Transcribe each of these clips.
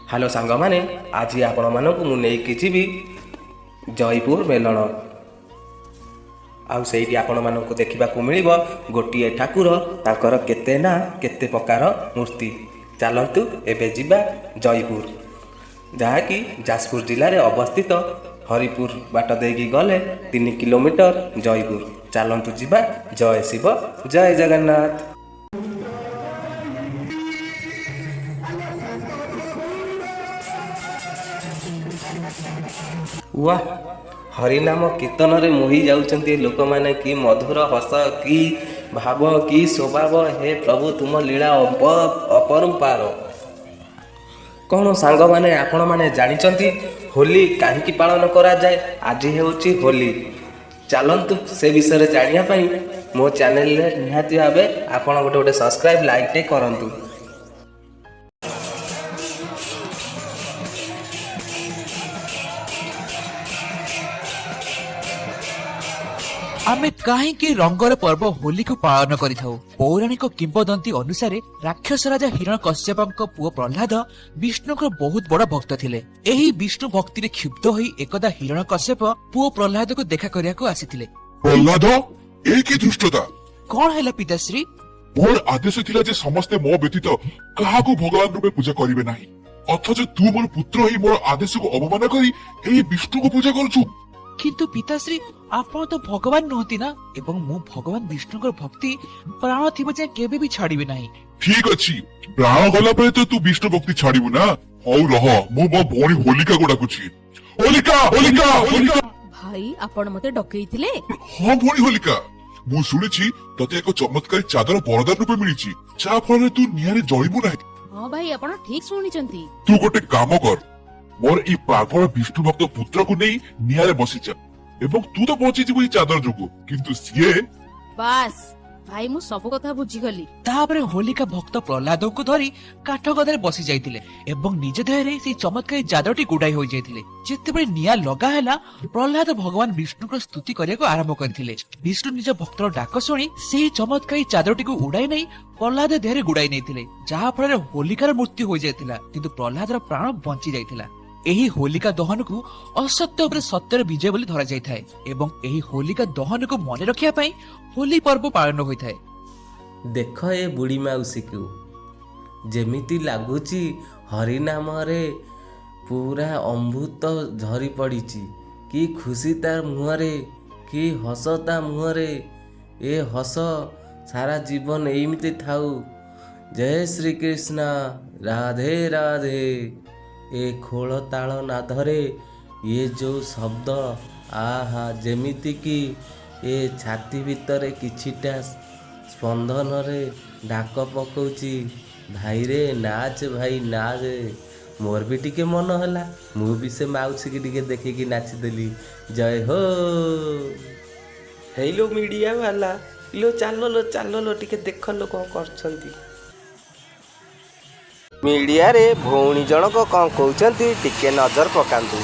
Hello ସାଙ୍ଗମାନେ, ଆଜି ଆପଣମାନଙ୍କୁ ମୁଁ ନେଇକି ଯିବି ଜୟପୁର ମେଲଣ। ଆଉ ସେଇଠି ଆପଣମାନଙ୍କୁ ଦେଖିବାକୁ ମିଳିବ ଗୋଟିଏ ଠାକୁର, ତାଙ୍କର କେତେ ନା କେତେ ପ୍ରକାର ମୂର୍ତ୍ତି। ଚାଲନ୍ତୁ ଏବେ ଯିବା ଜୟପୁର, ଯାହାକି ଯାଜପୁର ଜିଲ୍ଲାରେ ଅବସ୍ଥିତ। ହରିପୁର ବାଟ ଦେଇକି ଗଲେ 3 କିଲୋମିଟର ଜୟପୁର। ଚାଲନ୍ତୁ ଯିବା। ଜୟ ଶିବ, ଜୟ ଜଗନ୍ନାଥ। ୱାହ, ହରିନାମ କୀର୍ତ୍ତନରେ ମୋହି ଯାଉଛନ୍ତି ଲୋକମାନେ। କି ମଧୁର ହସ, କି ଭାବ, କି ସ୍ୱଭାବ! ହେ ପ୍ରଭୁ, ତୁମ ଲୀଳା ଅପରମ୍ପାର। କ'ଣ ସାଙ୍ଗମାନେ, ଆପଣମାନେ ଜାଣିଛନ୍ତି ହୋଲି କାହିଁକି ପାଳନ କରାଯାଏ? ଆଜି ହେଉଛି ହୋଲି। ଚାଲନ୍ତୁ ସେ ବିଷୟରେ ଜାଣିବା ପାଇଁ ମୋ ଚ୍ୟାନେଲରେ ନିହାତି ଭାବେ ଆପଣ ଗୋଟେ ଗୋଟେ ସବସ୍କ୍ରାଇବ୍, ଲାଇକ୍ଟେ କରନ୍ତୁ। ଆମେ କାହିଁକି ରଙ୍ଗର ପର୍ବ ହୋଲିକୁ ପାଳନ କରିଥାଉ? ପୌରାଣିକ କିମ୍ବଦନ୍ତୀ ଅନୁସାରେ ରାକ୍ଷସ ରାଜା ହିରଣ କଶ୍ୟପଙ୍କ ପୁଅ ପ୍ରହ୍ଲାଦ ବିଷ୍ଣୁଙ୍କର ବହୁତ ବଡ ଭକ୍ତ ଥିଲେ। ଏହି ବିଷ୍ଣୁ ଭକ୍ତିରେ କ୍ଷୁବ୍ଧ ହୋଇ ଏକଦା ହିରଣ କଶ୍ୟପ ପୁଅ ପ୍ରହ୍ଲାଦକୁ ଦେଖା କରିବାକୁ ଆସିଥିଲେ। ପ୍ରହ୍ଲାଦ, ଏ କି ଧୃଷ୍ଟତା! କଣ ହେଲା ପିତାଶ୍ରୀ? ମୋର ଆଦେଶ ଥିଲା ଯେ ସମସ୍ତେ ମୋ ବ୍ୟତୀତ କାହାକୁ ଭଗବାନ ରୂପେ ପୂଜା କରିବେ ନାହିଁ। ଅଥଚ ତୁ ମୋର ପୁତ୍ର ହେଇ ମୋର ଆଦେଶକୁ ଅବମାନନା କରି ଏହି ବିଷ୍ଣୁକୁ ପୂଜା କରୁଛୁ। କିନ୍ତୁ ପିତାଶ୍ରୀ, ଆପଣ ତ ଭଗବାନ ନୁହନ୍ତି ନା, ଏବଂ ମୁଁ ଭଗବାନ ବିଷ୍ଣୁଙ୍କର ଭକ୍ତି ପ୍ରାଣ ଥିବ ଯାଏଁ କେବେ ବି ଛାଡିବି ନାହିଁ। ଠିକ ଅଛି, ପ୍ରାଣ ଗଲା ପରେ ତ ତୁ ବିଷ୍ଣୁ ଭକ୍ତି ଛାଡିବୁ ନା? ହଉ ରହ, ମୁଁ ମୋ ଭଉଣୀ ହୋଲିକାକୁ ଡାକୁଛି। ହୋଲିକା, ହୋଲିକା, ହୋଲିକା! ଭାଇ, ଆପଣ ମତେ ଡକେଇଥିଲେ? ହଁ ଭଉଣୀ ହୋଲିକା, ମୁଁ ଶୁଣିଛି ତତେ ଏକ ଚମତ୍କାରୀ ଚାଦର ବରଦାନ ରୂପେ ମିଳିଛି, ଯାହା ଫଳରେ ତୁ ନିଆଁରେ ଜଳିବୁ ନାହିଁ। ହଁ ଭାଇ, ଆପଣ ଠିକ ଶୁଣିଛନ୍ତି। ତୁ ଗୋଟେ କାମ କର, ମୋର ଏଇ ପାଗଳ ବିଷ୍ଣୁ ଭକ୍ତ ପୁତ୍ରକୁ ନେଇ ନିଆଁରେ ବସିଯା ଏବଂ ତୁ ତ ବଞ୍ଚିଯିବୁ ଏଇ ଚାଦର ଯୋଗୁ, କିନ୍ତୁ ସିଏ ବାସ୍ ଭାଇ, ମୁଁ ସବୁ କଥା ବୁଝିଗଲି। ତାପରେ ହୋଲିକା ଭକ୍ତ ପ୍ରହ୍ଲାଦଙ୍କୁ ଧରି କାଠ ଗଦାରେ ବସି ଯାଇଥିଲେ ଏବଂ ନିଜ ଦେହରେ ସେଇ ଚମତ୍କାରୀ ଚାଦରଟି ଗୁଡାଇ ହୋଇଯାଇଥିଲେ। ଯେତେବେଳେ ନିଆଁ ଲଗା ହେଲା, ପ୍ରହ୍ଲାଦ ଭଗବାନ ବିଷ୍ଣୁଙ୍କ ସ୍ତୁତି କରିବାକୁ ଆରମ୍ଭ କରିଥିଲେ। ବିଷ୍ଣୁ ନିଜ ଭକ୍ତର ଡାକ ଶୁଣି ସେହି ଚମତ୍କାରୀ ଚାଦରଟିକୁ ଉଡାଇ ନେଇ ପ୍ରହ୍ଲାଦ ଦେହରେ ଗୁଡାଇ ନେଇଥିଲେ, ଯାହା ଫଳରେ ହୋଲିକାର ମୃତ୍ୟୁ ହୋଇଯାଇଥିଲା, କିନ୍ତୁ ପ୍ରହ୍ଲାଦର ପ୍ରାଣ ବଞ୍ଚି ଯାଇଥିଲା। ଏହି ହୋଲିକା ଦହନକୁ ଅସତ୍ୟ ଉପରେ ସତ୍ୟର ବିଜୟ ବୋଲି ଧରାଯାଇଥାଏ ଏବଂ ଏହି ହୋଲିକା ଦହନକୁ ମନେ ରଖିବା ପାଇଁ ହୋଲି ପର୍ବ ପାଳନ ହୋଇଥାଏ। ଦେଖ ଏ ବୁଢ଼ୀ ମାଉସୀକୁ, ଯେମିତି ଲାଗୁଛି ହରିନାମରେ ପୁରା ଅମୃତ ଝରି ପଡ଼ିଛି। କି ଖୁସି ତା ମୁହଁରେ, କି ହସ ତା ମୁହଁରେ! ଏ ହସ ସାରା ଜୀବନ ଏମିତି ଥାଉ। ଜୟ ଶ୍ରୀକୃଷ୍ଣ, ରାଧେ ରାଧେ। ଏ ଖୋଳ ତାଳ ନାଦରେ ଇଏ ଯେଉଁ ଶବ୍ଦ, ଆହା, ଯେମିତିକି ଏ ଛାତି ଭିତରେ କିଛିଟା ସ୍ପନ୍ଦନରେ ଡାକ ପକଉଛି, ଭାଇରେ ନାଚ, ଭାଇ ନାଚ। ମୋର ବି ଟିକେ ମନ ହେଲା, ମୁଁ ବି ସେ ମାଉସୀକି ଟିକେ ଦେଖିକି ନାଚିଦେଲି। ଜୟ ହୋ। ହେଇଲୋ ମିଡ଼ିଆ ବାଲା, ଇଲୋ ଚାଲ ଲୋ, ଚାଲ ଲୋ, ଟିକେ ଦେଖ ଲୋ କ'ଣ କରୁଛନ୍ତି। ମିଡ଼ିଆରେ ଭଉଣୀ ଜଣକ କ'ଣ କହୁଛନ୍ତି ଟିକେ ନଜର ପକାନ୍ତୁ।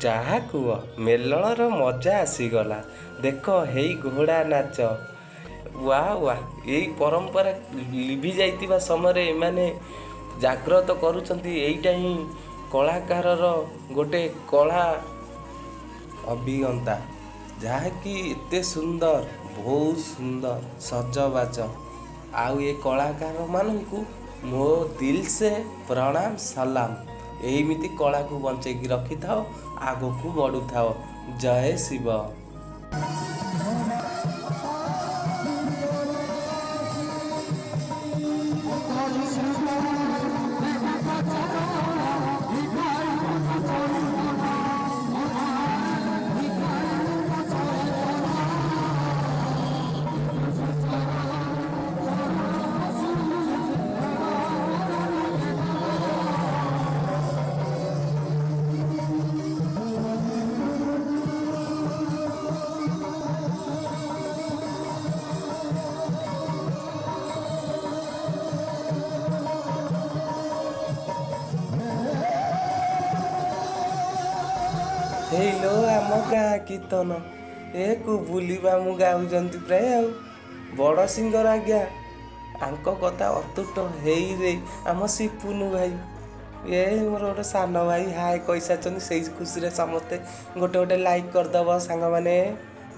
ଯାହା କୁହ, ମେଲଣର ମଜା ଆସିଗଲା। ଦେଖ ହେଇ ଘୋଡ଼ା ନାଚ, ୱା ୱା! ଏଇ ପରମ୍ପରା ଲିଭି ଯାଇଥିବା ସମୟରେ ଏମାନେ ଜାଗ୍ରତ କରୁଛନ୍ତି। ଏଇଟା ହିଁ କଳାକାରର ଗୋଟେ କଳା ଅଭିଜ୍ଞତା, ଯାହାକି ଏତେ ସୁନ୍ଦର, ବହୁତ ସୁନ୍ଦର ସଜବାଜ। ଆଉ ଏ କଳାକାରମାନଙ୍କୁ ମୋ ଦିଲ୍ ସେ ପ୍ରଣାମ, ସଲାମ। ଏମିତି କଳାକୁ ବଞ୍ଚେଇକି ରଖିଥାଅ, ଆଗକୁ ବଢ଼ୁଥାଅ। ଜୟ ଶିବ। ହେଇଲୋ ଆମ ଗାଁ କୀର୍ତ୍ତନ ଏ କୁବୁଲି ମାମୁଁ ଗାଉଛନ୍ତି ପ୍ରାୟ। ଆଉ ବଡ଼ ସିଙ୍ଗର ଆଜ୍ଞା, ଆଙ୍କ କଥା ଅତୁଟ। ହେଇରେ ଆମ ସିପୁନୁ ଭାଇ, ଏ ମୋର ଗୋଟେ ସାନ ଭାଇ, ହାଏ କହିସାରିଛନ୍ତି। ସେଇ ଖୁସିରେ ସମସ୍ତେ ଗୋଟେ ଗୋଟେ ଲାଇକ୍ କରିଦେବ ସାଙ୍ଗମାନେ,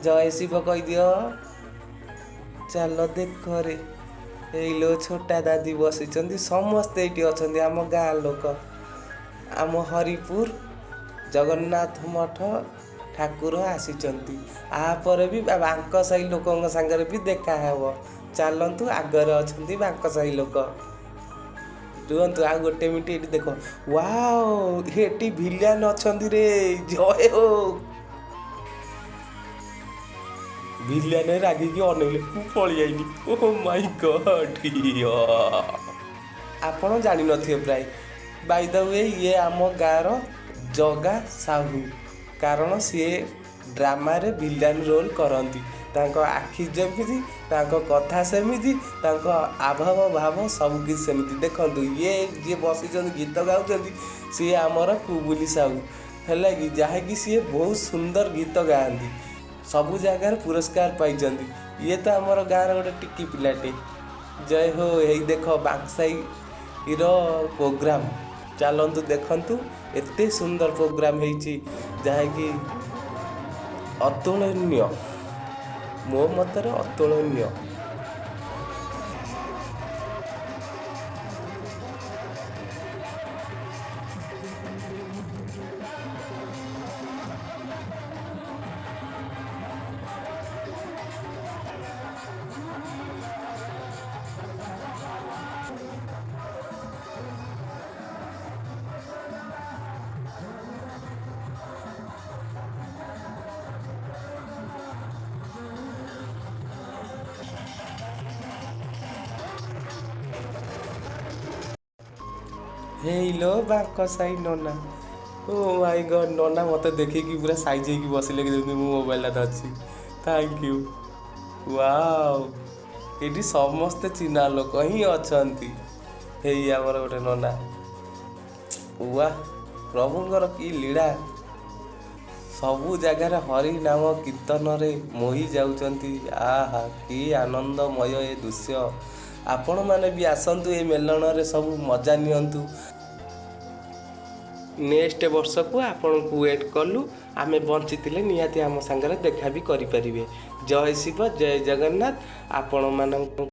ଜୟ ଶିବ କହିଦିଅ। ଚାଲ ଦେଖରେ, ଏଇଲୋ ଛୋଟା ଦାଦି ବସିଛନ୍ତି। ସମସ୍ତେ ଏଇଠି ଅଛନ୍ତି ଆମ ଗାଁ ଲୋକ। ଆମ ହରିପୁର ଜଗନ୍ନାଥ ମଠ ଠାକୁର ଆସିଛନ୍ତି। ଆପରେ ବି ବାଙ୍କ ସାହି ଲୋକଙ୍କ ସାଙ୍ଗରେ ବି ଦେଖା ହେବ। ଚାଲନ୍ତୁ, ଆଗରେ ଅଛନ୍ତି ବାଙ୍କ ସାହି ଲୋକ। ରୁହନ୍ତୁ ଆଉ ଗୋଟେ ମିନିଟ୍। ଏଇଠି ଦେଖ, ୱାଓ, ଏଠି ଭିଲିଆନ ଅଛନ୍ତି ରେ। ଜୟ ହୋ। ଭିଲିଆନ ରାଗିକି ଅନେଇଲେ, ମୁଁ ପଳେଇ ଆଇଲି। ଓ ମାଇ ଗଡ୍। ଆପଣ ଜାଣିନଥିବେ ପ୍ରାୟ। ବାଇ the we, ଇଏ ଆମ ଗାଁର ଜଗା ସାହୁ, କାରଣ ସିଏ ଡ୍ରାମାରେ ଭିଲିଆନ ରୋଲ୍ କରନ୍ତି। ତାଙ୍କ ଆଖି ଯେମିତି, ତାଙ୍କ କଥା ସେମିତି, ତାଙ୍କ ଆଭାବ ଭାବ ସବୁକିଛି ସେମିତି। ଦେଖନ୍ତୁ, ଇଏ ଯିଏ ବସିଛନ୍ତି ଗୀତ ଗାଉଛନ୍ତି, ସିଏ ଆମର କୁବୁଲି ସାହୁ, ହେଲା କି, ଯାହାକି ସିଏ ବହୁତ ସୁନ୍ଦର ଗୀତ ଗାଆନ୍ତି, ସବୁ ଜାଗାରେ ପୁରସ୍କାର ପାଇଛନ୍ତି। ଇଏ ତ ଆମର ଗାଁର ଗୋଟେ ଟିକି ପିଲାଟେ। ଜୟ ହୋ। ଏଇ ଦେଖ ବାଙ୍କସାହିର ପ୍ରୋଗ୍ରାମ। ଚାଲନ୍ତୁ ଦେଖନ୍ତୁ, ଏତେ ସୁନ୍ଦର ପ୍ରୋଗ୍ରାମ ହେଇଛି ଯାହାକି ଅତୁଳନୀୟ, ମୋ ମତରେ ଅତୁଳନୀୟ। ହେଇଲୋ ବାଙ୍କ ସାହି ନନା। ଓ ମାଇ ଗଡ୍, ନନା ମୋତେ ଦେଖିକି ପୁରା ସାଇଜ୍ ହେଇକି ବସିଲେ କି ଯେମିତି ମୁଁ ମୋବାଇଲଟା ଧରିଛି। Thank you. Wow, ଏଠି ସମସ୍ତେ ଚିହ୍ନା ଲୋକ ହିଁ ଅଛନ୍ତି। ହେଇ ଆମର ଗୋଟେ ନନା। ୱା, ପ୍ରଭୁଙ୍କର କି ଲୀଳା! ସବୁ ଜାଗାରେ ହରି ନାମ କୀର୍ତ୍ତନରେ ମୋହି ଯାଉଛନ୍ତି। ଆହା, କି ଆନନ୍ଦମୟ ଏ ଦୃଶ୍ୟ! ଆପଣମାନେ ବି ଆସନ୍ତୁ, ଏ ମେଲଣରେ ସବୁ ମଜା ନିଅନ୍ତୁ। ନେକ୍ସଟ ବର୍ଷକୁ ଆପଣଙ୍କୁ ୱେଟ୍ କଲୁ ଆମେ। ବଞ୍ଚିଥିଲେ ନିହାତି ଆମ ସାଙ୍ଗରେ ଦେଖା ବି କରିପାରିବେ। ଜୟ ଶିବ, ଜୟ ଜଗନ୍ନାଥ ଆପଣମାନଙ୍କୁ।